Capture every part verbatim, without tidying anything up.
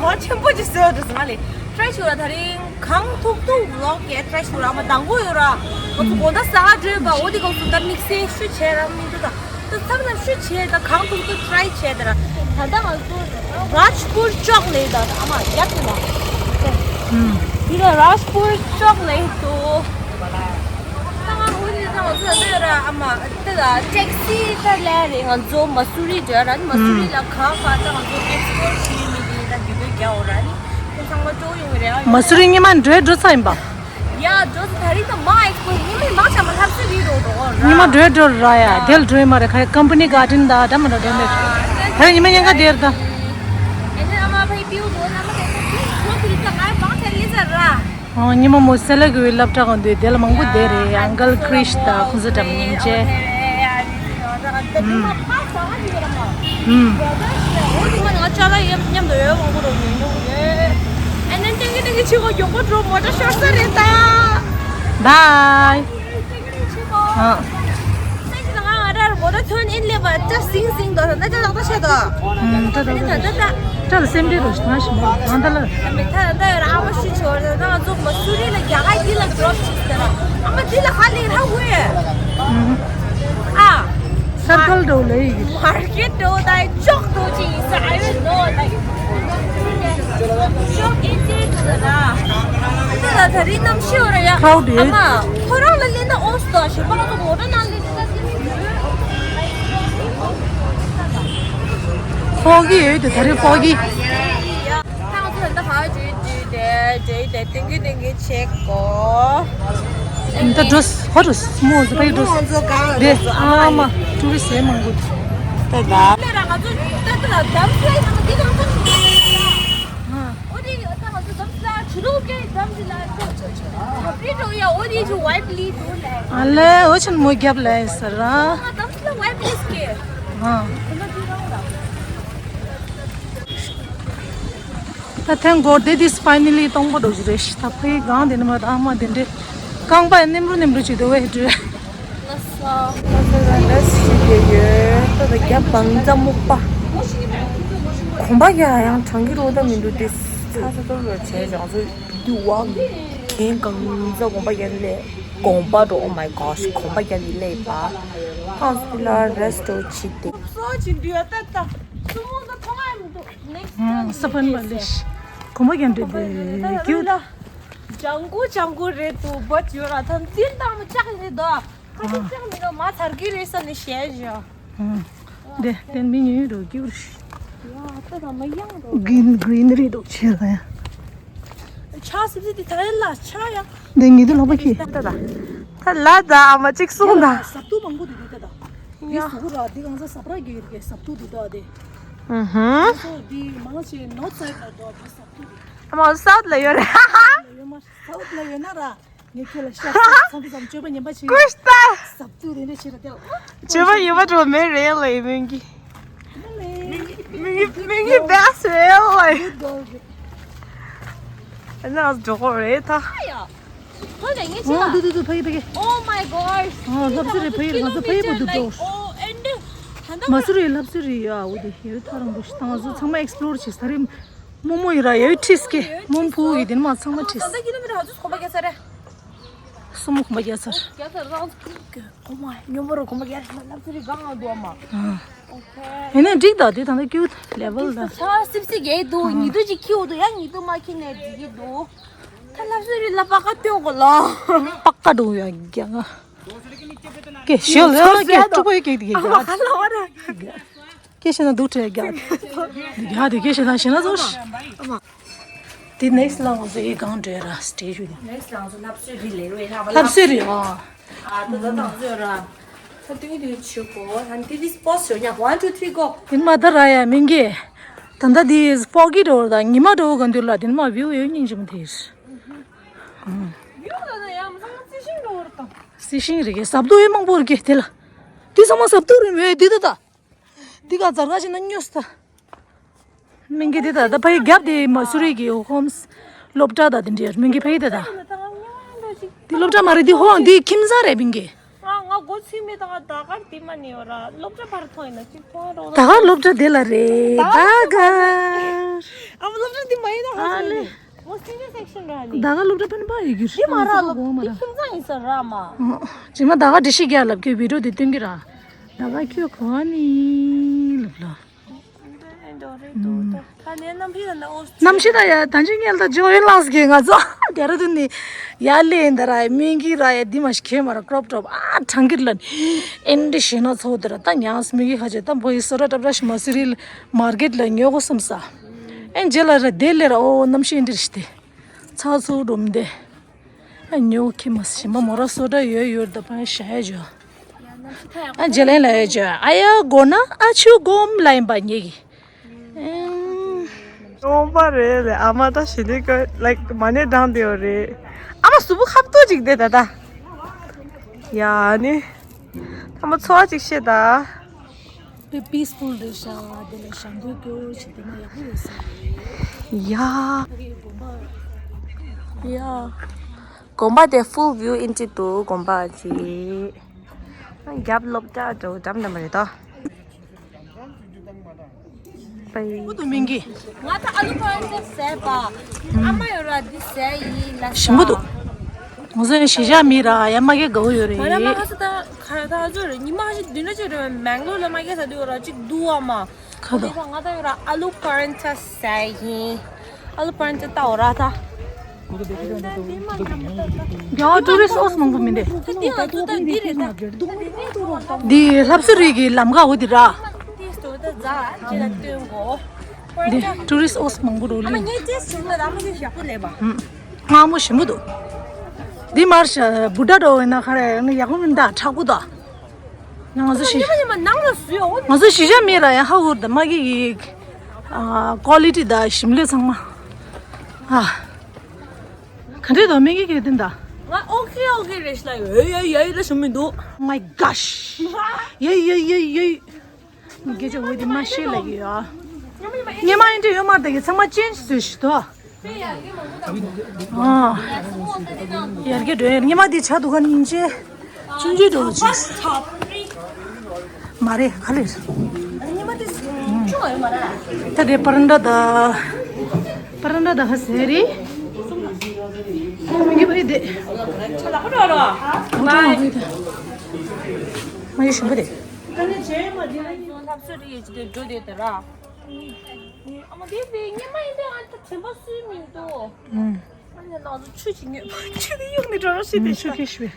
བ་ཆེན་པོ་ཅིག་བཟོས་འདུག་ང་ལས་ཊ་རའི་བྱུང་ར། ད་རིང་གང་ཐུག་ཐུག་ཝི་ལོག་གི་ཊ་རའི་བྱུང་ར། ཨ་མ་དང་པོ་ཡོད་ར། ང་ཚོ་དགོང་དག་ཟ་ག་འགྲོས་པ། འོ་དེ་གོང་སུ་ད་དམིགས་བསལ་ཤུ་བྱས་ར་མི་འདུག་ད་ད་མཚམས་ལ་ཤུ་བྱས། ད་གང་ཐུག་ཐུག་ཊ་རའི་བྱས། ད་ར་ད་ལྟ་ང་ཚོ་རཱཇ་པུར་ཅོག་ལེ་ད་ཨ་མ་ཡག་གི་ལ། འདི་ལ་རཱཇ་པུར་ཅོག་ལེ་འདུག་ད་ང་འོ་དེ་ད་ང་ཚོ་ལ་ལྟོས་ར་ཨ་མ། དེ་ལ་ཊེག་སི་ད་ལས་རེད། ང་ཚོ་མ་སུ་རི་འགྲོ་ར། མ་སུ་རི་ལ་ག་ག་ད་ང་ཚོ་ཨེགས་པོ་ཊི་བྱེད་མི་དེ་ད་དུས་ཚོད་རྒྱག་འོ་ར་ནི། ཁྱེད་ཚང་མ་ཅོག་ཡོང་གི་རེད། ཨ་མ་སུ་རི་ཉི་མ་འགྲོས་འགྲོ་ཚར་ཡིན་པ། ཡ་འགྲོ་ཚར། ད་རིང་ད་མ་ཨེགས་པོ་ཊི་ཉི་མ་མང་ཆེ་མ་ལྷ་སུ་རི་རོ་འགྲོ་ར། ཉི་མ་འགྲོས་འགྲོ་ར་ཡ། དེ་ལ་འགྲོས་མ་རེད། ཁ་ཀམ་པ་ནི་གར་ཌེན་ད་ད་མ་འགྲོ་འགྲོས་མེད། ད་རིང་ཉི་མ་ཉིན་ག་དེར་ད། ཨེ་ནི་ཨ་མ་ཕའི་པིའུ་འགྲོ་ན་མ་དེ་ཚོ་ཚོ་དེ་ཚོ་ང་མང་ཆེ་ལི་ཟ་ར། ཨོ། ཉི་མ་མོ་སེ་ལ་གི་བའི་སློབ་གྲྭ་གང་དུ་དེ་ལ་མང་པོ་བསྡད་རེད། ཨང་ཀལ་ཁྲིས་དང་ཁོང་ཚོ་འདྲ་མཉམ་བྱས། ཨུམ། ཨུམ། བའི། ཨ། ད་ད་ད་ད་ད་ད་ད་སེམས་ཁྲལ་རོ་ཞིག་ང་ཞིག་མ་ད་ད་ལ། ད་མེད་ད་ད་ད་ཡོད་ཨ་མ་ཤི་ཆོར་ད་ང་ཚོ་མ་སུ་རི་ལ་རྒྱ་གར་འདི་ལ་འགྲོ་ཞིག་ཟེར་ཨ་མ་འདི་ལ་ཧ་ལས་ར་ཧུ་ཨ། སར་ཁལ་འགྲོ་ལེ་ཡིག་མར་ཀེ་ཊི་འགྲོ་ད་ཅོག་འགྲོ་ཅི་ཡིན་ས་ཨ་ཡོད་ནོ་ད་ཅོག་ཨེ་ཅེ་འགྲོ་ད་ད་ད་ད་རི་ནམ་ཤི་ཨོ་ར་ཡ། ཁའུ་ཌི། ཨ་མ་ཁོ་རང་ལ་ལེན་ན་ཨོ་སྟོ་ཞེ་པ་ང་ཚོ་མོ་ཊ་ནང་ལེན་ད་ཕོག་གི་ཡོད་དེ་ད་རེས་ཕོག་གི། ད་ང་ཚོ་ད་ཧ་ཇུས་ཇུས་དེ་ཇུས་དེ་ཏིང་གི་ཏིང་གི་ཆེ་གོ། ད་འགྲོ་ཧོ་རུ་སྨོ་ཟི་པའི་འགྲོ་དེ་ཨ་མ་ཊུ་རི་སི་མང་པོ་དེ་ད། ད་ད་ལ་དམ་སེ་ནང་འདི་གང་ཚོ་ཨོ་དེ་ད་ང་ཚོ་དམ་སེ་ཆུ་རུ་ཀེ་དམ་སེ་ལ་ཨ་ལེ་འོ་ཆེན་མོ་རྒྱབ་ལ་ཡིན་ཟེར་ར། ད་ཐེངས་འགོར་དེ་དིས་ཕའི་ནལ་ལི་གཏོང་པོ་འགྲོ་རྒྱུ་རེད་ཤི། ད་ཕའི་གང་དེ་ནི་མ་ད་ཨ་མ་དེ་འདྲེ་རྐང་པ་ནེམ་རུ་ནེམ་རུ་བྱེད་དུ་བས་འདྲེ། ད་ད་ད་ད་ཞིག་གི་ཡོད་ད་ད་རྒྱབ་བང་རྩ་སྨུག་པ། གོམ་པ་རྒྱག་ཡང་གྲང་གི་རོ་ད་མི་འདུག་དེ་ཚ་ཚ་ཏོ་རོ་བྱས་ཀྱང་ཚོ་དུ་བ་གན་གང་ཚ་གོམ་པ་རྒྱག་ལས་གོམ་པ་འགྲོ། Oh my gosh གོམ་པ་རྒྱག་གི་ལས་པ། ཧང་སི་ལ་རེ་སི་ཊོ་ཆི་ཏེ། སོ་ཆི་འདུས་ད་ད་སུ་མོ་ད་ཐོང་ཨ་མི་འདུག་ནེགསི་ཧང་སི་པན་པ་ལེ་ཤི། གོམ་པ་རྒྱག་འདྲེ་དེ་ཀྱུ། ལ་ཇང་གུ་ཇང་གུ་རེད་དུ་བ་ཅོ་ར་ད་འཛིན་དང་མི་ཆག་ཡིན་རེད་དོ། ཁ་ཅིག་ཅང་མི་འདུག་མ་ཚར་གི་རེད་ས་ནས་བཤད་བཞག་དེ་དེ་མི་ཉུང་རུ་གྱུར། ཡ་ད་ད་མ་ཡང་རུ། གིན་གིན་རི་རུ་ཆེ་ལ་ཡ། ཆ་སིབ་སིབ་དེ་ད་ཡ་ལ་ཆ་ཡ། འདི་ཉི་དུ་ལོག་པ་ཁྱི། ད་ད་ད་ལ་ད་མ་གཅིག་གསུང་ད། ཟབ་ཏུ་མང་པོ་འདུག་ད་ད། ཡ། སུ་གུ་ར་འདི་གང་ས་ཟབ་ར་གི་རེད་ཟབ་ཏུ་འདུག་ད་དེ། ཨུ་ཧུ། སོ་འདི་མང་ཆེ་ནོར་ཚ་ཡ་ད་འདུག་འདི་ཟབ་ཏུ་རེད། ཨ་མ་སའུ་ཐི་ལ་ཡོད་རེད། ཡོད་མ་སའུ་ཐི་ལ་ཡོད་ན་ར། ངས་ཁྱོད་ལ་ཤ་ཚ་ཚ་ཚ་ཚ་སྤྱོད་པ་ངན་པ་བྱེད། ཀུཤ་ཏ། ཟབ་ཏུ་རེ་རེ་བྱེད་པ་དེ་ལ། སྤྱོད་པ་ཡོད་པ་འགྲོ་མེད་རེད་ལ་ཡིན་མིན་གྱི། མིན་གྱི་མིན་གྱི་བེ་སི་རེད་ལ་ཡིན། Good girl རེད། ཨ་ནི་ཨ་འགྲོ་གོ་རེད་ད། ཧོ་ལེ་ངས་ཨོ་ཆེ་དུ་དུ་དུ་ཕ་གི་ཕ་གི། Oh my god ཨོ་ལྷབ་སུ་རེད་ཕ་གི་ང་ཚོ་ཕ་གི་པོ་དུ་ཏོ། Oh and ད་ལྟ་མ་སུ་རེད་ལྷབ་སུ་རེད་ཡ་འོ་དེ་ཡོད་ཐག་རིང་པོ་ཞིག་ད་ང་ཚོ་ཚང་མ་ཨེག་སི་པོ་ལོར་བྱེད་ས་རེད། རྨོ་མོ་ཡིན་ར་ཡོད་ཁྲིས་ཀེ་རྨོ་བུ་ཡིན་དེ་ནི་མ་ཚང་མ་ཁྲིས། ད་ལྟ་ཀི་ལོ་མི་ཊར་ཧ་ཅུ་གོམ་པ་རྒྱག་ས་རེད། སུ་མོ་གོམ་པ་རྒྱག་ས་རེད། རྒྱག་ས་རང་ཚོ་ཀི་ཀི་ཨོ་མ་སྨྱོ་མོ་རུ་གོམ་པ་རྒྱག་ས་ལབ་ཚུལ་རིག་གང་ང་འདུག་ཨ་མ། ཨ། ཨོ་ཁེ། ཡིན་ན་འགྲིག་ད་དེ་ད་ལྟ་ཀིའུ་ལེ་ཝལ་ད། ཆ་སིབ་སིབ་རྒྱག་འདུག་ཉི་དུ་ཅིག་ཁྱིའུ་འདུག་ཡ་ཉི་དུ་མ་ཁྱི་ནས་འགྲིག་གི་འདུག་ད་ལབ་ཚུལ་རིག་ལ་པ་ཀ་སྟོན་གོ་ལ། པ་ཀ་འདུག་ཡ་རྒྱག་ང་། ཀེ་ཞོལ་ལ་ཀེ་ཀྲུ་པ་ཡི་ཀེ་དེ་ཀེ་ཨ་མ་ཧ་ལ་བ་ར། སྐད་ཆ་ན་སྡུག་ཁྲལ་རྒྱག་རྒྱག་དེ་སྐད་ཆ་ན་ཞེ་ན་ཚོར། དེ་next ལ་ང་ཚོ་ཡི་གང་འདྲ་ར་སྟེ་ཞུ་དེ། Next ལ་ང་ཚོ་ལྷབ་སུ་རི་ལེ་རུ་ལྷབ་ལྷབ་སུ་རི་ཨ། ཨ་ད་ད་ད་ཚོ་ར། ད་དེ་དེ་ཆུ་གོ་ཧན་དེ་དེ་སྤོ་སུ་ཡ་one two three go དེ་མ་ད་ར་ཡ་མིན་གི། ད་ད་དེ་སྤོ་གི་འགྲོ་ད་ཉི་མ་འགྲོ་ག་འདུག་ལ་དེ་མ་view ཡོད་སྙིང་རྗེ་མོ་དེ། View ད་ད་ཡ་མ་ཚང་རྩི་ཤིང་འགྲོ་བར་ད། རྩི་ཤིང་རེད་གི་ཟབ་ཏུ་ཡོད་མང་པོ་རེད་གི་དེ་ལ། དེ་ཚང་མ་ཟབ་ཏུ་རེད་མོད་དེ་ད་ད། འདི་ག་འཛར་ག་ཞིག་ན་སྨྱོས་ད། མིང་གི་འདི་ད་ད་ཕ་གི་རྒྱབ་དེ་མ་སུ་རི་གི་ཧོམ་སི་སློབ་གྲྭ་ད་དེ་འདྲ་མིང་གི་ཕ་གི་དེ་ད། འདི་སློབ་གྲྭ་མ་རེད་འདི་ཧོ་འདི་ཁྱིམ་ཚང་རེད་མིང་གི། ང་ང་འགོ་ཚུགས་མེད་ད་ང་ད་གར་དེ་མ་ནི་ཡོད་ར་སློབ་གྲྭ་བར་ཐོན་ཡིན་ན་ཅིག་ཐོན་རོགས། ད་གར་སློབ་གྲྭ་དེ་ལ་རེད་ད་གར། ཨ་མ་སློབ་གྲྭ་འདི་ ཨ་ལེ། ཨོ་སི་ཊི་རེ་ལི་ཡ་སེག་ཤན་ར་ནི། ད་ག་སློབ་གྲྭ་ཕན་པ་ཡོད་རྒྱུ་རེད། འདི་མ་ར་ལབ། འདི་ཁྱིམ་ཚང་ཡིན་ས་ར་མ། ཨོ། ཇི་མ་ད་ག་འདྲི་ཤི་རྒྱག་ལབ་ཁྱོད་བི་ཌི་ཡོ་དེ་སྟོན་གི་ར། ད་ག་ཁྱོད་གོ་ནི་ལབ་ལ། ད་ནས་གནམ་གཤིས་ད་ན་ཨོ། གནམ་གཤིས་ད་ཡ་ད་ཅི་ངལ་ད་ཇོ་ཡོད་ལགས་ཀྱི་ང་ཚོ་རྒྱ་ར་དུ་ནི་ཡ་ལེ་འདི་ར་མིན་གི་ར་ཡ་འདི་མ་ཤི་ཁེ་མ་ར་ཀྲོབ་ཀྲོབ་ཨ་གྲང་གིར་ལན་ཨེན་འདྲི་ཤེ་ན་ཚོ་དེ་ར་ད་ཉང་སྨི་གི་ཁ་ཅེ་ད་བོ་ཡི་སོ་ར་ཏབ་ར་ཤི་མ་སི་རིལ་མར་ཀེཊ་ལ་ཉོ་གོ་སམ་ས། ཨེན་ཇེ་ལ་ར་དེ་ལེ་ར་ཨོ་གནམ་གཤིས་འདིར་ཤི་དེ། ཚ་ཚུ་རུམ་དེ། ཨ་ཉོ་ཁི་མ་ཤི་མ་མོ་ར་སོ་ད་ཡོད་ཡོད་ད་པ་ཤ་ཡ་ཇོ། ཨ་ཇེ་ལེ་ལ་ཡ་ཇོ་ཨ་ཡ་གོ་ན་ཨ་ཆུ་གོམ་ལ་ཡིན་པ་ཉེ་གི། ཨོ་པ་རེད་ལེ། ཨ་མ་ད་ཞི་ལི་ཀ་ལའིཀ་མ་ནེ་དྲང་དེ་ཡོད་རེད། ཨ་མ་སུ་བུ་ཁབ་ཏོ་ཅིག་དེ་ད་ད། ཡ་ནི། ཐ་མ་ཚོ་ཅིག་ཤེས་ད། དཔེ་པིས་ཕུལ་རེད་ཤག་དེ་ལ་ཞང་དུས་སྐྱོར་བྱེད་དེ་ན་ཡག་པོ་ཡོད་ས་རེད། ཡ། ཡ། དགོན་པ་དེ་ཕུལ་ཝིའུ་ཨིན་ཅི་འདུག་དགོན་པ་ཅིག་རྒྱབ་སློབ་གྲྭ་འགྲོ་འགྲམ་འགྲམ་རེད་དོ། པའི། ཨུ་ཏུ་མིང་གི། ང་ད་ཨ་ལུ་པ་རན་ཏ་ཟས་པ། ཨ་མ་ཡོད་ར་འདི་ཟས་ཡིན་ལ་ཞིམ་པོ་འདུག་ང་ཚོ་ཡང་གཞིས་ཆགས་མི་ར་ཡ་མ་གེ་དགའ་བོ་ཡོད་རེད། ང་ད་མ་ཁ་ས་ད་ཁ་ད་ཚོ་རེད། ཉི་མ་ཞིག་བདུན་ལ་ཅིག་རེད། མེང་ལོར་ལ་མ་གེ་ས་འདི་ཡོད་ར་ཅིག་འདུག་ཨ་མ། ཁ་ད། ང་ད་ཡོད་ར་ཨ་ལུ་པ་རན་ཏ་ཟས་ཡིན། ཨ་ལུ་པ་རན་ཏ་ལྟ་འོ་ར་ད། རྒྱ་ཊུ་རི་སི་ཨོ་སི་མང་པོ་མི་འདུག་འདི་ལྷ་བསུ་རི་གི་ལམ་ཁ་འོ་འདི་ར། འདི་ཊུ་རི་སི་ཨོ་སི་མང་པོ་འགྲོ་ལི། ཨ་མ་ངས་ཅེས་བྱུང་ལ་ར་མ་ཞིག་ཞག་པོ་ལས་པ། ཧུམ། སྔ་མོ་ཞིམ་པོ་འདུག་འདི་མར་ཤ་བུ་ཌ་འགྲོ་བས་ན་ཁ་ར་ཡང་ན་ཡག་པོ་མི་འདུག་མཁྲེགས་པོ་འདུག་ང་ཚོ་ཤི། ཉི་མ་ཉི་མ་ནང་ལ་སུ་ཡོད། ང་ཚོ་གཞིས་ཆགས་མི་ར་ཡང་ཧ་གོ་ར་ད་མ་གི་གི། ཨ། ཀོ་ལི་ཊི་དང་ཞིམ་ལས་ཚང་མ། ཨ། ག་འདྲས་དོ་མིན་གི་གི་དེ་འདྲ། ང་ཨོ་ཁེ་ཨོ་ཁེ་རེད་ཤག་ལ་ཡོད་ཡོད་ཡོད་ལ་ཞུ་མི་འདུག་མའི་གཱ་ཤི། ཡོད་ཡོད་ཡོད་ཡོད། སྐད་ཆ་འོ་དེ་མ་ཤེས་ལ་གི་ཡོད། ཉི་མ་ཨིན་དྲི་ཡོད་མ་ད་གི་ཚང་མ་ཅེན་ཇི་བཟོས་ཤི་དོ། ཨ། ཡར་རྒྱས་འགྲོ་ཡར་ཉི་མ་དེ་ཆ་འདུག་ག་སྙིང་རྗེ། ཆུང་ཆུང་འགྲོ་ཅིག་མ་རེད་ག་ལེར། ད་དེ་པ་རན་ཏྲ་ད། པ་རན་ཏྲ་ད་ཧ་སེ་རི། མ་གི་བ་ཡི་དེ། མ་གི་ཞིམ་པོ་རེད། ལྷ་བསུ་རི་ཡི་ཅི་དེ་འགྲོ་དེ་དེ་ར། ཨ་མ་དེ་དེ་ཉི་མ་ཡིན་དེ་ཨ་ད་དྲན་པ་སུས་མིན་དོ། ཨ་ནི་ནང་དུ་ཆུ་ཅིག་ཉོས། ཆུ་དེ་གཡུག་ནས་འགྲོ་རོགས་ཞེས་དེ་ཆུ་ཁེ་ཤུ།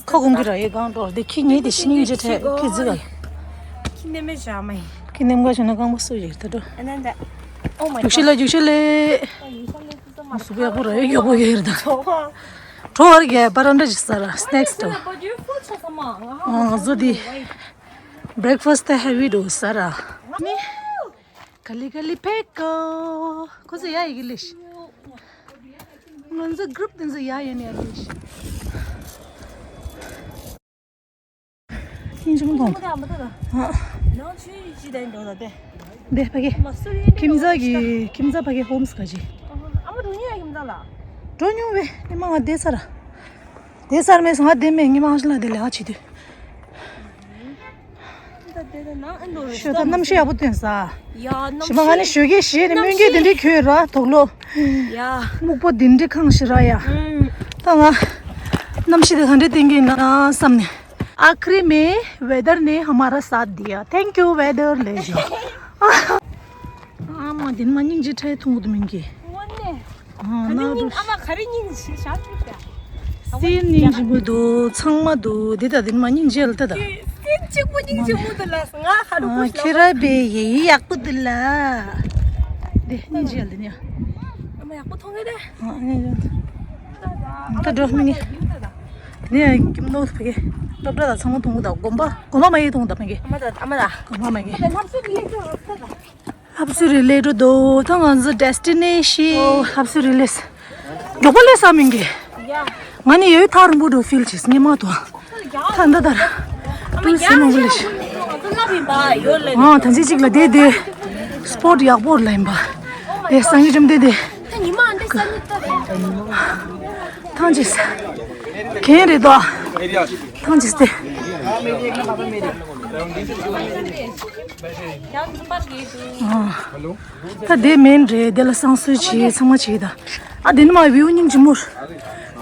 ཁ་གོང་གི་ར་ཡེ་གང་འགྲོ་དེ་ཁྱི་ཉེ་དེ་ཤི་ཉིན་ཅི་ཁྲེ་ཁྱི་ཟི་ག་ཁྱི་ནེ་མེ་ཞག་མ་ཡིན། ཁྱི་ནེ་མ་ཞག་ན་གང་མ་སུ་ཡེ་ད་འགྲོ། རྒྱུག་ཤི་ལ་རྒྱུག་ཤི་ལེ། སུ་ག་ཡག་པོ་ར་ཡེ་ཡག་པོ་ཡེ་ར་ད། གྲོ་བར་གྱི་པ་ར་འདྲ་ཞིག་ཟ་ར་སི་ནེག་སི་དོ། ང་ཚོ་དེ་བྷི་རེག་ཕ་སི་ཊི་ཧེ་བི་འགྲོ་ཟ་ར། ནི། ག་ལི་ག་ལི་ཕེ་ཀོ། ཁོ་ཚོ་ཡ་ཡི་གི་ལིཤ། ང་ཚོ་གུ་རུབ་དེ་ཚོ་ཡ་ཡོད་ནི་ཡ་ལིཤ། ཡིན་ཅི་མི་གོང་། ཨ། དེ་ཕ་གི། ཁྱིམ་ཚ་གི་ཁྱིམ་ཚ་ཕ་གི་ཧོམ་སི་ག་ཅི། འགྲོ་མྱོང་བས་ཉི་མ་ང་བསྡད་ཚར། བསྡད་ཚར་མེད་སོང་ང་བསྡད་མེད་ཉི་མ་ཨ་ཞི་ལ་བསྡད་ལས་ཨ་ཆི་དུས། ཞོ་ད་གནམ་གཤིས་ཡག་པོ་སྟོན་ས། ཡ། གནམ་གཤིས། ཞི་མ་ང་ནི་ཞོ་གས་ཞེས་ནས་སྨོན་གས་དེ་འདྲས་གྱོན་ར་དོག་ལོ། ཡ། སྨུག་པོ་དེ་འདྲས་ཁང་ཞིག་ར་ཡ། ད་ང་། གནམ་གཤིས་དེ་ག་འདྲས་བསྟན་གྱི་ཡིན་ན་བསམ་ནས། आखिरी में वेदर ने हमारा साथ दिया। थैंक यू वेदर ले जाओ। ཨ་མ་དེ་མ་སྙིང་རྗེ་ཁྲའི་ཐུང་གུ་དུ་མིན་གི། དངོས་གནས། ཨ་ན་རུ། ཨ་མ་ག་རེ་སྙིང་རྗེ་ཞག་ཅིག་ད། སེམས་སྙིང་རྗེ་མོ་འདུག་ཚང་མ་འདུག་དེ་ད་དེ་མ་སྙིང་རྗེ་ལ་ད་ད། སེམས་གཅིག་པོ་སྙིང་རྗེ་མོ་འདུག་ལ་ང་ཧ་རུ་ཨ་ཁྱེད་ར་བེ་ཡེ་ཡག་པོ་འདུག་ལ། དེ་སྙིང་རྗེ་ལ་དེ་ནི། ཨ་མ་ཡག་པོ་མཐོང་གི་དེ། ཨ་སྙིང་རྗེ། ད་འགྲོ་མི་ནི། དེ་ནས་ཀིམ་ནོ་ཕ་གི། སློབ་གྲྭ་ད་ཚང་མ་མཐོང་གི་ད་དགོན་པ་དགོན་པ་མ་ཡེ་མཐོང་གི་ད་ཕ་གི། ཨ་མ་ད་ཨ་མ་ད། དགོན་པ་མ་གི། ལྷ་བསུ་རི་ལེགས་འགྲོ་ད། ལྷ་བསུ་རི་ལེགས་འགྲོ་འདུག་ད་ང་ཚོ་ཌེ་སི་ཊི་ནེ་ཤན། ལྷ་བསུ་རི་ལེགས། མགྱོགས་པོ་ལས་ས་མིན་གི། ང་ནི་ཡོད་ཐག་རིང་པོ་འགྲོ་ཕིལ་བྱེད་སྙེ་མ་དོ། ད་ད་ད། ཏུས་སེ་མང་པོ་ལས་ཤི། ཨ་ད་ཅི་ཅིག་ལ་དེ་དེ། སི་པོ་ཊི་ཡག་པོ་ལ་ཡིན་པ། དེ་སང་གི་ཅུམ་དེ་དེ། ཐང་ཅིས། གན་རེད་དོ། ཐང་ཅིས་དེ། ད་དེ་མེན་རེད། དེ་ལ་བསང་གསོལ་བྱས་ཚང་མ་བྱས་ད། ཨ་དེ་ནི་མ་བིའུ་སྙིང་རྗེ་མོ།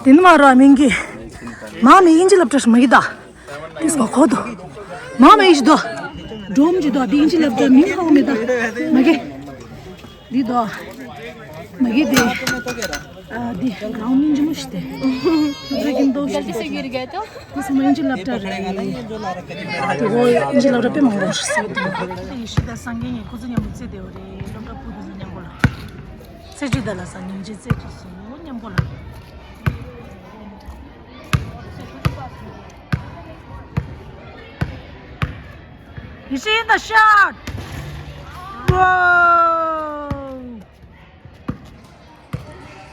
དེ་ནི་མ་ར་མིན་གི། མ་མི་ཨིན་ཇི་སློབ་གྲྭ་མ་གི་ད། དེ་སྐོར་གོ་དོ། མ་མི་ཨིན་ཇི་དོ། འགྲོམ་ཇི་དོ། དེ་ཨིན་ཇི་སློབ་གྲྭ་མིང་ཧང་མེད་ད། མ་གི། འདི་དོ། མ་གི་དེ། ཨ་འདི་རང་མིང་ཇི་མོ་ཞིག་སྟེ། ར་གིན་དོ་ཞིག་སྟེ། དེ་སོ་མ་ཨིན་ཇི་སློབ་གྲྭ་རེད། དེ་ཨིན་ཇི་སློབ་གྲྭ་དཔེ་མང་པོ་ཞིག་སོང་། དེ་ཡེ་ཤེས་དང་སངས་རྒྱས་གཉིས་ཁོ་ཚོ་མཉམ་པོ་རྩེ་བསྡད་པ་རེད། སློབ་གྲྭ་ཕྲུ་གུ་ཚོ་མཉམ་པོ་ལ། རྩེ་གཅིག་ད་ལ་ས་མཉམ་རྩེ་རྩེ་གཅིག་སོང་མཉམ་པོ་ལ། You see the shot? Whoa!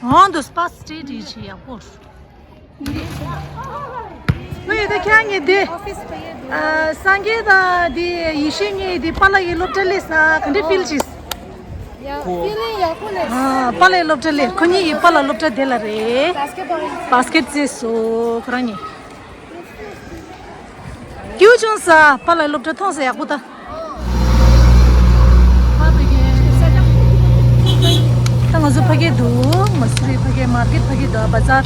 On the spot straight is here, of course. ཁོ་ཡོད་ད་ཁྱང་ངེ་དེ། ཨ་སངས་རྒྱས་དང་དེ་ཡེ་ཤེས་གཉིས་དེ་པཱ་ལགས་ཀྱི་སློབ་གྲྭ་སླེབས་ས་ག་འདྲ་ཕིལ་བྱེད། ཡ་ཕི་ལིང་ཡག་པོ་ལས། ཨ་པཱ་ལགས་སློབ་གྲྭ་སླེབས། ཁོ་གཉིས་ཀྱི་པཱ་ལགས་སློབ་གྲྭ་དེ་ལ་རེད། བྷ་སི་ཀེ་ཊི་བྷོལ་རྩེས་སོ་ཁོ་རང་གཉིས། སྐྱིད་པོ་བྱུང་ས། པཱ་ལགས་སློབ་གྲྭ་མཐོང་ས་ཡག་པོ་ད། ད་ང་ཚོ་ཕ་གིར་འདུག་མ་སུ་རི་ཕ་གི་མར་ཀེཊ་ཕ་གི་འདུག་བ་ཛར།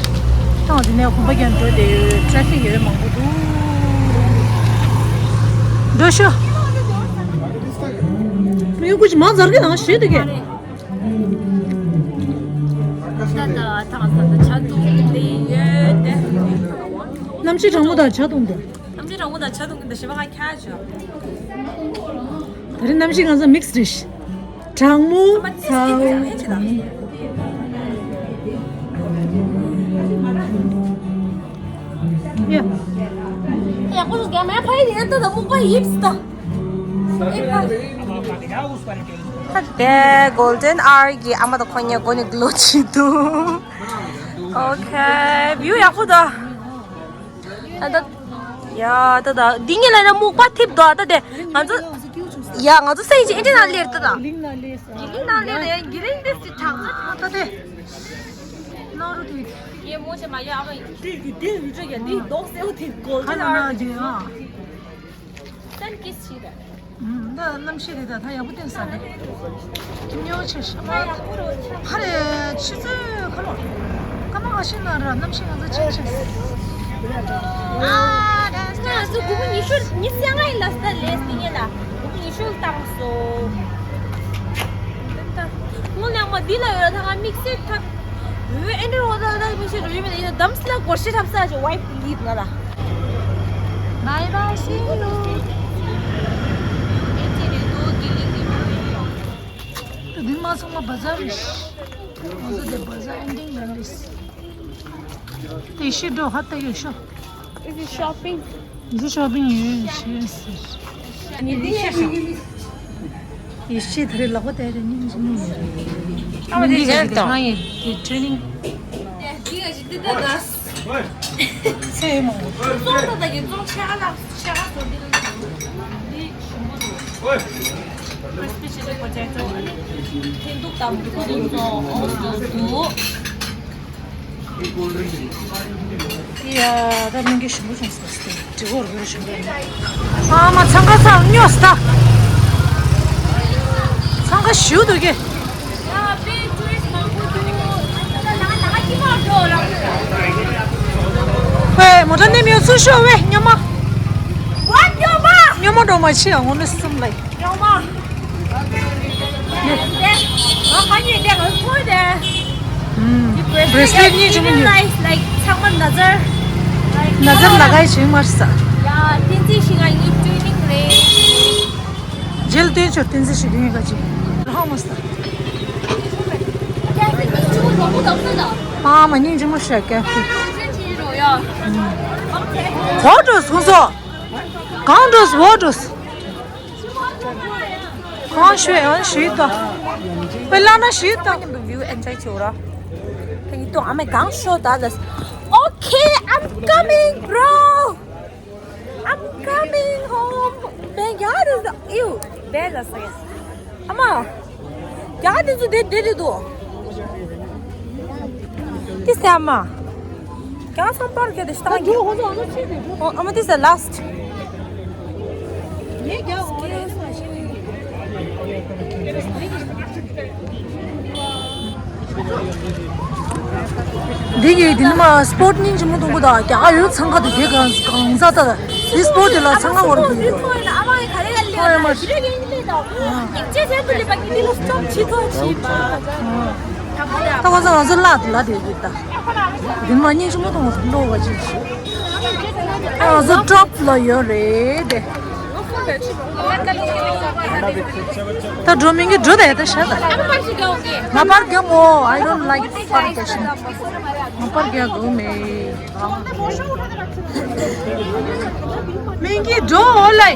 ཐང་དེ་ནས་གོམ་པ་རྒྱག་འགྲོ་དེ་ཊ་ཕིག་ཡོད་མང་པོ་འདུག་འགྲོ་ཤོག་མི་ཡུ་ཀུ་ཅི་མ་ཛར་གི་ནང་ཤེས་དུ་གི། ད་ད་ཐང་ད་ད་ཆ་ཏུང་དེ་ཡོད་དེ། གནམ་གཤིས་གྲང་མོ་དང་ཆ་ཏུང་དེ། གནམ་གཤིས་གྲང་མོ་དང་ཆ་ཏུང་གི་འདི་ཞེ་བ་ཁ་ཁྱ་ཆོ། ད་རེས་གནམ་གཤིས་གང་ས་མིག་སི་རེད། གྲང་མོ་ཚ་བོ་གྲང་མོ། ཡ། ཡག་པོ་ཞིག་རྒྱག་མེད་ཕ་ཡི་ཡན་ཏོ་དང་སྨུག་པ་ཡིབ་སི་དང་། ཨེ་ཕ། ད་དེ་གོལ་ཌེན་ཨར་གི་ཨ་མ་དང་ཁོ་གཉིས་སྒོ་ནས་གློ་བྱེད་འདུག་ཨོ་ཁེ། བིའུ་ཡག་པོ་འདུག་ད་ད། ཡ་ད་ད་འདི་གཉིས་ལ་ན་སྨུག་པ་ཐིབས་འདུག་ད་དེ་ང་ཚོ། ཡ་ང་ཚོ་སེང་ཅི་ཨེ་འདྲ་ན་ལེར་ད་ད། གི་ལིང་ན་ལེ་ས། གི་ལིང་ན་ལེ་རེད། གི་ལིང་དེ་སི་གྲང་ཚ་ད་དེ། ནོ་རུ་དེ། ཡེ་མོ་ཆེ་མ་ཡ་ཨ་མ་དེ་གི་དེ་རུ་ཅོ་ཡ་དེ་རྡོག་སེའུ་དེ་གོ་ཁ་ན་ན་དེ་ཨ། སན་ཀིས་ཆི་རེད། ད་གནམ་གཤིས་རེད་ད། ད་ཡག་པོ་བསྟན་ས་རེད། ཁྱིམ་ཉོ་ཆེ་ཤ་མ། ཧ་རེ་ཆུ་ཚོད་ཁ་ལོ། ཀ་མ་ཨ་ཤི་ན་ར་གནམ་གཤིས་ང་ཚོ་ཆེ་ཆེ། ཨ་ད་ང་ཚོ་དགུ་པོ་ཉི་ཤུ་ཉི་ཤུ་རྩ་ལྔ་ཡིན་ལ་ས་ལས་སྟེང་ཡིན་ལ་དགུ་པོ་ཉི་ཤུ་བཏང་སོ། ངོ་ནས་མ་འདི་ལ་ཡོད་ད་ང་དམིགས་བསལ་ཐབས། འོ་ཨེ་འདྲ་འོ་ད་ད་མི་ཤེས་རོ་ཡོད་མེད་ཡིན་ན་དམ་སི་ལ་སྒོར་ཤི་ཐབས་ས་ཅེ་ཝའི་ཕི་ལིབ་ན་ལ། Bye bye, see you. ད་འདི་མ་ཚང་མ་བ་ཛར་རེད། ང་ཚོ་འདི་བ་ཛར་ཨེན་ཌིང་ལ་རེད། དེ་ཤི་འགྲོ་ཧ་ད་ཡོད་ཤོ། Is it shopping? འདི་ཤོ་པིང་ཡོད་ཤེས་ཟེར། ཡེ་ཤེས་ད་རེས་ལག་པ་བལྟས་རེད་སྙིང་རྗེ་མོ་ཡོད་རེད། ཨ་མ་དེ་འདི་ག་ཇལ་དང་། ཁང་ཡིན་དེ་ཊི་རེ་ནིང་། ཚེ་མང་པོ། ཙོང་ད་ད་གི་ཙོང་ཆེ་ཨ་ལགས་ཆེ་ཨ་སོ་འདི་ལ་འདི་ཞིམ་པོ་འདུག་ཁྲིས་པི་ཆི་ལི་པོ་ཊེ་ཊོ། ཨ་ནི་ཐེན་ཐུག་དང་འབྲུ་གུ་འདུག་ཙོང་ཨོ་སོ་འདུག་ཡ་ད་སྙིང་རྗེ་ཞིམ་པོ་བྱུང་སོང་ཟེར་ཏེ་གྲི་གོར་གོར་བྱུང་སྟེ། ཨ་མ་འཚང་ཁ་ཚང་སྨྱོ་ས་ད། འཚང་ཁ་ཞུ་འདུག་གི། ཝེ་མོ་ཊ་ནས་མིའུ་ཚུར་ཤོག་ཝེ་སྨྱོ་མ། ཝ་སྨྱོ་མ། སྨྱོ་མ་འགྲོ་མ་ཕྱི་ཡ་ངོ་མི་སུམ་ལ། སྨྱོ་མ། ང་ཁ་ཉོས་ཏེ་ང་ཚོ་ཐོས་ཏེ། ཨུམ། bracelet གཉིས་བྱུང་མི་འདུག like ཚང་མ་ན་ཛར། ན་ཛར་ལ་གའི་བྱུང་མར་ས། ཡ་བསྟན་འཛིན་ཞིག་ང་ཡིན་ཊི་རེ་ནིང་རེད། རྗེས་ལ་བསྟན་ཆོག་བསྟན་འཛིན་ཞིག་ཡིན་ག་ཅིག་ཧང་མ་ས། ཨ་མ་སྙིང་རྗེ་མོ་ཤ་ཀྱ་ཧྥི། གང་འགྲོ་སོང་སོ། གང་འགྲོ་སོ་འགྲོ་སོ། ཁོང་ཞུ་ཡང་ཞུས་ཏོ། པེ་ལ་ན་ཞུས་ཏོ། ཁྱེད་ཀྱི་view enjoy བྱེད་རོགས། ཁྱེད་ཀྱི་ཏོ་ཨ་མའི་གང་ཤོ་ད་ལ། Okay, I'm coming, bro. I'm coming home. Man, y'all is the ew. Bad as fuck. ཨ་མ། རྒྱ་དེ་ཚོ་དེ་དེ་དེ་འདུག་དེ་སེ་ཨ་མ། རྒྱ་ཚང་པར་གྱི་དེ་ཤི་ད་ད་འགྱོ་ཧོ་ཚོ་ཨ་ཚོ་ཆེ་དེ་འགྲོ། ཨོ་ཨ་མ། This is the last. ངས་རྒྱ་ཧོ་ཚོ་ཨ་ཚོ་ཆེ་དེ། དེ་གི་དེ་ནི་མ་སྤོར་སྙིང་རྗེ་མོ་གཏོང་གི་ད་རྒྱ་གར་ཡོད་ཚང་ཁ་དུ་དེ་གང་གང་ཟག་ད་ད་དེ་སྤོར་དེ་ལ་ཚང་ཁ་བར་གི་ཡོད། ཨ་མ་ཡི་ག་རེ་ཡ་ལེ་ཨ་མ་ཞི་རེ་གི་ལེ་ད་ཡིག་ཆ་ཟེར་དུ་ལེ་པ་གི་དེ་ལ་སྟོབས་ཆེ་ཐོག་ཆེ་པ། ད་ཁོ་ཚོ་ང་ཚོ་ལ་དེ་ལ་དེ་གི་ད་དེ་ནི་མ་སྙིང་རྗེ་མོ་གཏོང་གི་ལོ་བ་ཅིག་ཞིག་ང་ཚོ་ཊོབ་ལ་ཡོད་རེད་དེ། ད་འགྲོ་མིན་གྱི་འགྲོ་ད་ཡ་ད་ཤ་ད། ང་པར་རྒྱབ་མོ། I don't like park station. ང་པར་རྒྱག་དགོས་མེད། མིན་གྱི་འགྲོ་འོ་ལེ།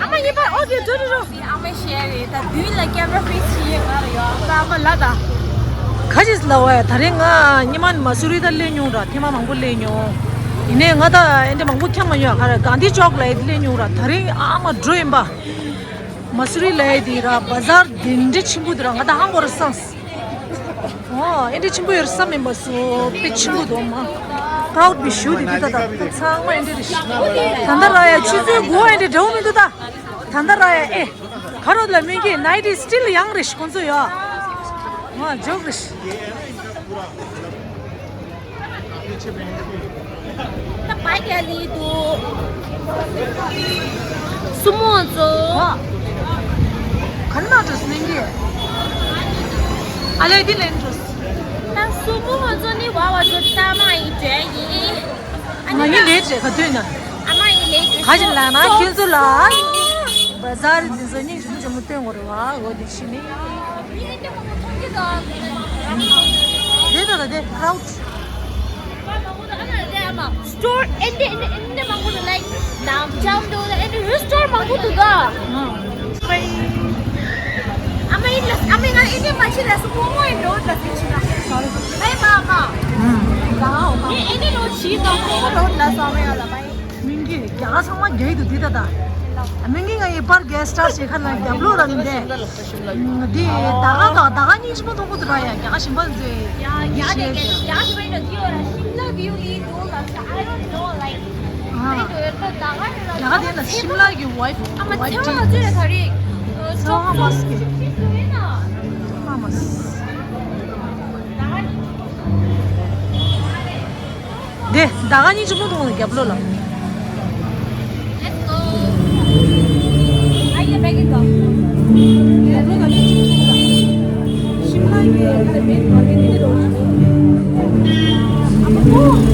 ཨ་མ་ཡིན་པ་ཨོ་ཀེ་འགྲོ་འགྲོ་འགྲོ། ཨ་མ་ཤེས་རེད་ད་དུས་ལ་ཀེམ་ར་ཕིག་སི་ཡེ་ང་ར་ཡོད་ཨ་མ་ལ་ད། ག་ཅིག་ལ་བ་ཡ་ད་རེས་ང་ཉི་མ་མ་སུ་རི་ད་སླེབས་མྱོང་ར་ཐེངས་མ་མང་པོ་སླེབས་མྱོང་། ཡིན་ནའི་ང་ད་ཨེ་འདྲ་མང་པོ་འཁྱམ་མ་མྱོང་ཡ། ག་ར་གྷན་དྷི་ཅོག་ལ་ཡ་སླེབས་མྱོང་ར། ད་རེས་ཨ་མ་འགྲོ་ཡིན་པ། མ་སུ་རི་ལ་ཡ་དེ་ར་བ་ཟར་དེ་འདྲ་ཆེན་པོ་དེ་ར་ང་ད་ཧང་གོ་ར་སངས། ཨོ་ཨེ་འདྲ་ཆེན་པོ་ཡོད་ར་བསམ་མིན་པ་སུ་དཔེ་ཆེན་པོ་འདུག་མ། ཀྲའུ་ཌི་བི་ཞུ་དེ་དེ་ད་ད་ད་ཚང་མ་ཨེ་འདྲ་རེད་ཤི། ད་ད་ར་ཡ་ཆུ་ཚོད་དགུ་ཨེ་འདྲ་འདྲ་བོ་མི་འདུག་ད། ད་ད་ར་ཡ་ཨེ། ག་རོ་ལ་མིན་གྱི་night is still young རེད་ཤི་ཁོང་ཚོ་ཡོད། ང་ཇོག་རེད་ཤི། ད་པ་རྒྱ་ལི་དུ། སུ་མོ་ཚོ། ག་ན་འགྲོ་སྙིང་གི། ཨ་ལེ་འདི་ལེན་འགྲོ། ད་སུ་མོ་ཚོ་ནི་བ་བ་ཚོ་ད་མ་ཡི་འདྲ་ཡིན། ཨ་ནི་ང་ཡི་ལས་བྱེད་ག་དུས་ན། ཨ་མ་ཡི་ལས་བྱེད་ག་ཅི་ལ་ན་ཁྱོད་ཚོ་ལ། བ་ཟར་འདི་ཚོ་སྙིང་རྗེ་མོ་ཆེན་མོ་སྟོན་དགོས་རེད་བ་འོ་འདི་ཕྱི་ནི། དེ་ད་ད་དེ་ཀྲའུ་ཌི། སི་ཊོར་ཨེ་འདྲ་ཨེ་འདྲ་ཨེ་འདྲ་མང་པོ་འདུག་ལའིཀ་ནམ་ཇམ་འདུག་ཨེ་འདྲ་རི་སི་ཊོར་མང་པོ་འདུག་ག་ཨ་མ་ཡིན་ལ་ཨ་མ་ཡིན་ང་ཨེ་འདྲ་མ་ཤི་ལ་སོ་ཁོ་མོ་ཨེ་འགྲོ་ལ་སི་ཆི་ལ་ཨེ་མ་མ་ཨེ་འདྲ་ལོ་ཤི་དང་ཁོ་མོ་འགྲོ་ལ་སོ་ཨ་མ་ཡ་ལ་མ་ཡིན། མིང་གི་རྒྱ་གར་ཚང་མ་རྒྱ་ཡིག་ཏུ་འདི་ལྟ་ད། མིང་གི་ང་ཡི་པར་གེ་སི་ཊར་ཞེས་ཁ་ན་རྒྱབ་ལོགས་ལ་མི་འདས། འདི་ད་ག་ད་ད་ག་སྙིང་རྗེ་མོ་མཐོང་གི་འདུག་ར་ཡ་རྒྱ་གར་ཞིང་པ་ཚོས་ཡ་ཡ་དེ་གེ་ཡ་ཞིང་པ་ཡིན་ན་འདི་ཡོད་ར་ཤིམ་ལ་བིའུ་ལི་དུ་ལ་I don't know like I don't know ད་ག་ར་ད་ག་དེ་ན་ཤིམ་ལ་གི་ཝའི་ཨ་མ་ཝའི་ཚེ་བ་ཏི་ཚོས་ད་རེད་ཚེ་བ་ཧ་མ་སི་གི་ཧ་མ་སི། དེ་ད་ག་གཉིས་ཆུ་མོ་མཐོང་ནས་རྒྱབ་ལོ་ལ། Let's go. ཨ་ཡེ་བེ་གི་གོ། རྒྱབ་ལོ་ལ་གཉིས་ཆུ་མོ་མཐོང་ལ། ཤིམ་ལ་གི་ཁ་ལ་མེད་མ་གི་ནི་རོ་ཞུ། ཨ་མ་ཨོ།